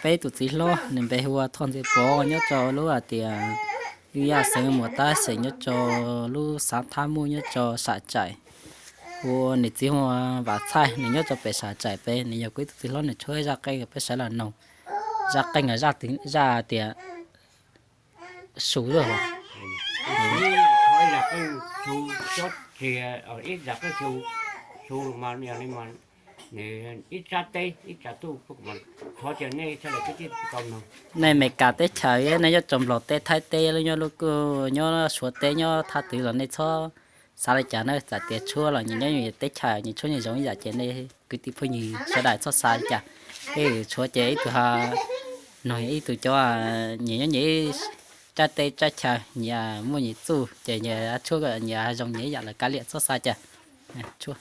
Peb tus txiv hlob nws npe hu ua Thoj Ntxwg Pov, nyob rau lub hais tias Yaj Xeev Muas Tab Xeem, nyob rau lub xav Thab Muj, nyob rau Sam Tsaim. Hu ua niam txiv hu ua Vam Txhaij, nws nyob rau pem Sam Tsaim pem. Nws yog kuv ib tug txiv hlob, nws tshuab zaj qeej peb sawv los noog. Zaj qeej zaj tias su Nej Mes Kas teb chaws, nej nyob rau Nplog teb, Thaib teb, nyob lub kuj nyob Suav teb, nyob thaj twg los nej txhob xav li cas na. Txawm tias tshuab los nyob teb chaws nyias tshuab nyias zoo ib yam ces nej kwv tij phooj ywg sawv daws txhob xav li cas. Ib tshuab ces ib tug ha, no ib tug cov nyias nyob nyias tsab teb tsab chaw, nyias muaj nyias txuj ces nyias tshuab nyias zoo nyias ib yam lawm, kav liam txhob xav cas. Tshuab.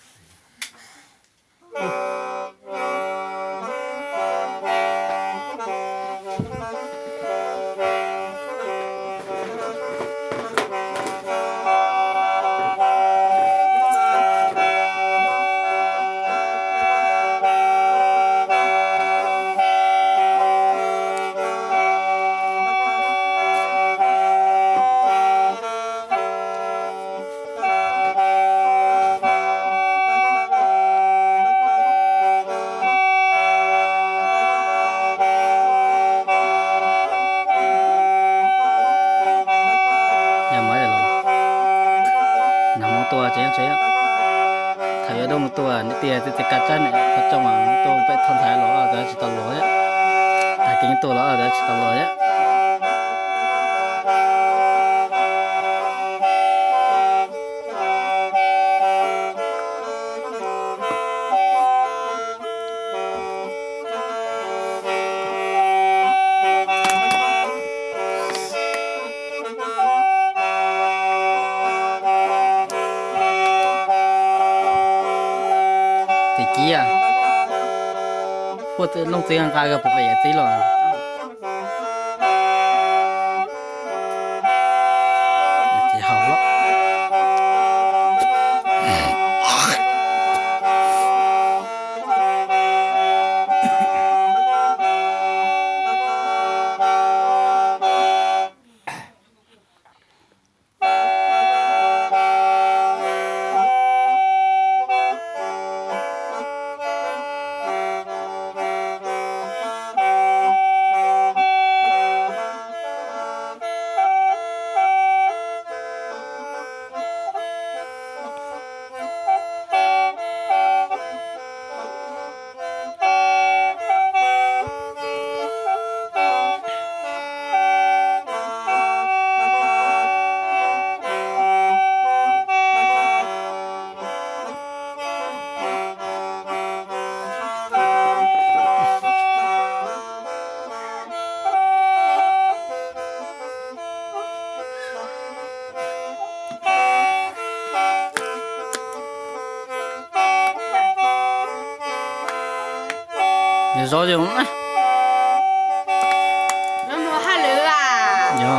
Nag hmo tuaj tsev, thaum yuav dub mus tuaj nws tias twb tsis kaj tsab niam qhov rooj tuaj peb thoj ntxhais los tsis tau los thiab. Tag kis tuaj los tsis tau los thiab. Ces civ, puaj looj txiv nqa puas pem yawm txiv los? Ces haus lawm. Nws zov zoo. Yog, yog,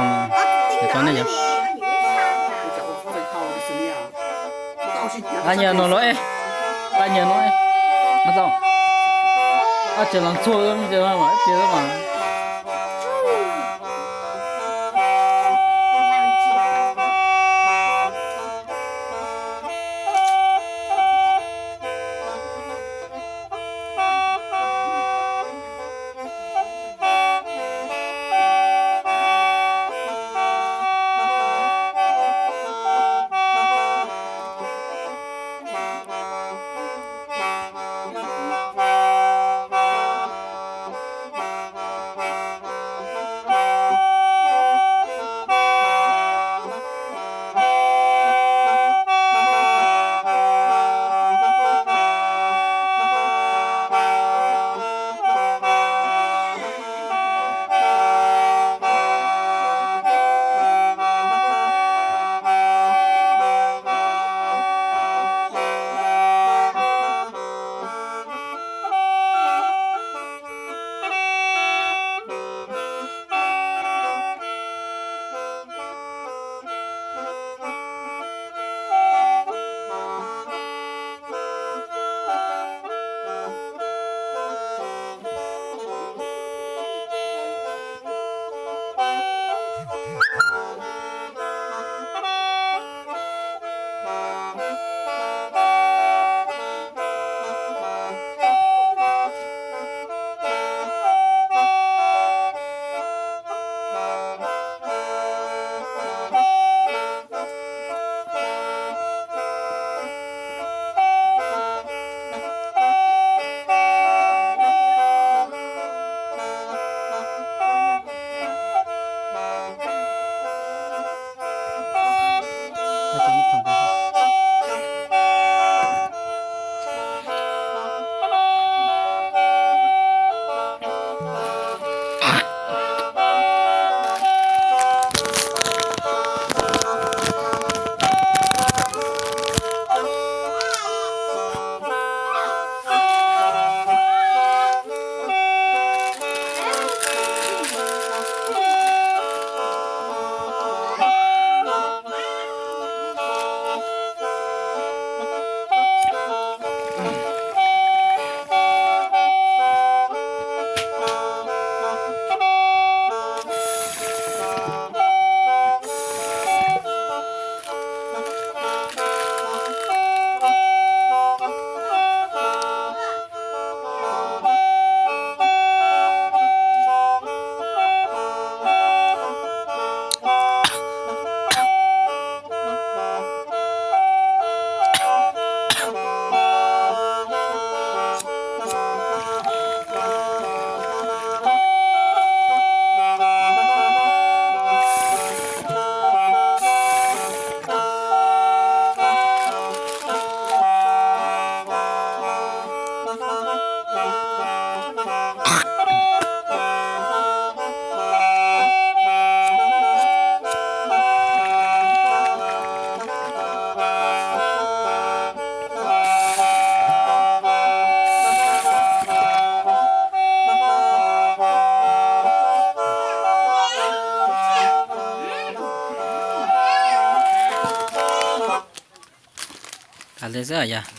qab nyiaj no los, qab nyiaj no, no tau, ab tsis los ntxhua ib pliag mas. Tham li xwb yog.